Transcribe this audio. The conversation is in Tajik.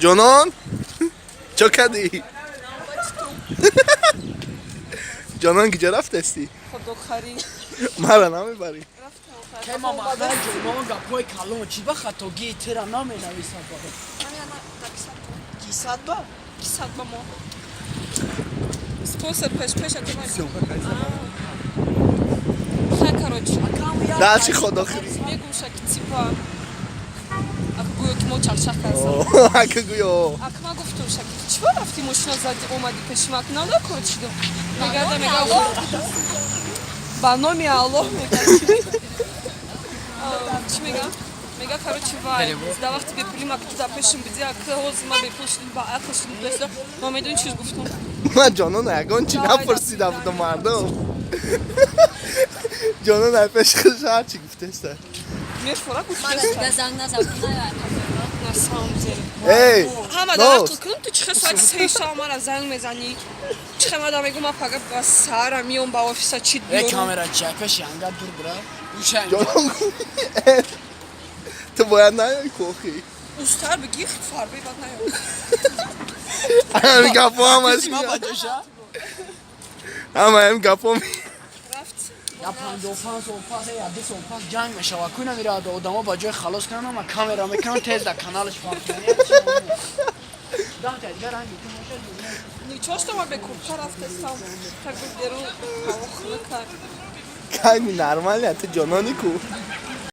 Ҷонон, чо кардӣ? Ҷонон, киҷо рафтасти? Худохарӣ. Мара намебарӣ? Рафтам. Ма махна ҷонон, гапҳои калон чӣ ба хатогии тира наменависад? Кисад ба. Кисад ба мо. Спонсор пеш пеша ту. Ха, короче. Дальше худохарӣ. Мегум шаки, типа ака гӯё ки мо чақчақ кардам. Ака гӯё. Ака, ма гуфтум шаки, чӣ рафти, мошина зади, омади пеши ма, нада кор чидум. Мегада, мега, ба номи Аллоҳ, мега, чӣ мега? Мега, короче, вай, да вақти бепулӣ ма ту дар пешим биди, ака ҳозир ма бепул шудим, ба ақл шудим дошта. Ма медони чиз гуфтум? Ман ҷонон ягон чӣ напурсида будам, мардум. Ҷонон ай пеши худаш ҳарчи гуфтеста. Мефора. Мана Гуфтеста. Дига занг назад. На самом деле. Эй! Ҳама дар Нос. ақл кунам, ту чихе соати 3 шав мара занг мезанӣ? Чихе мада мегӯ, ма пага ба саҳара миём ба офиса, чит Э, биёрам? Камера чия пеши анга дур бира. Уша. Ҷонон, ту бояд наёй кохи. Устар бигӣ, фарбе бад наём. Ҳамин гапҳо ҳамаш. Ма ба ҷоша. Ҳама ҳамин гапҳо. Рафт. Я 55 сол пас, я 2 сол пас ҷанг мешава. Куй намерад, одамо ба ҷои халос кунан, ама камера мекунан, тез дар каналаш фарқиян. Даҳта дигар ранги ту бошад. Ничего, что ма бе куртка рафтестам, как бы берун ҳаво хунук. Кайми нормально, ту ҷонони ку.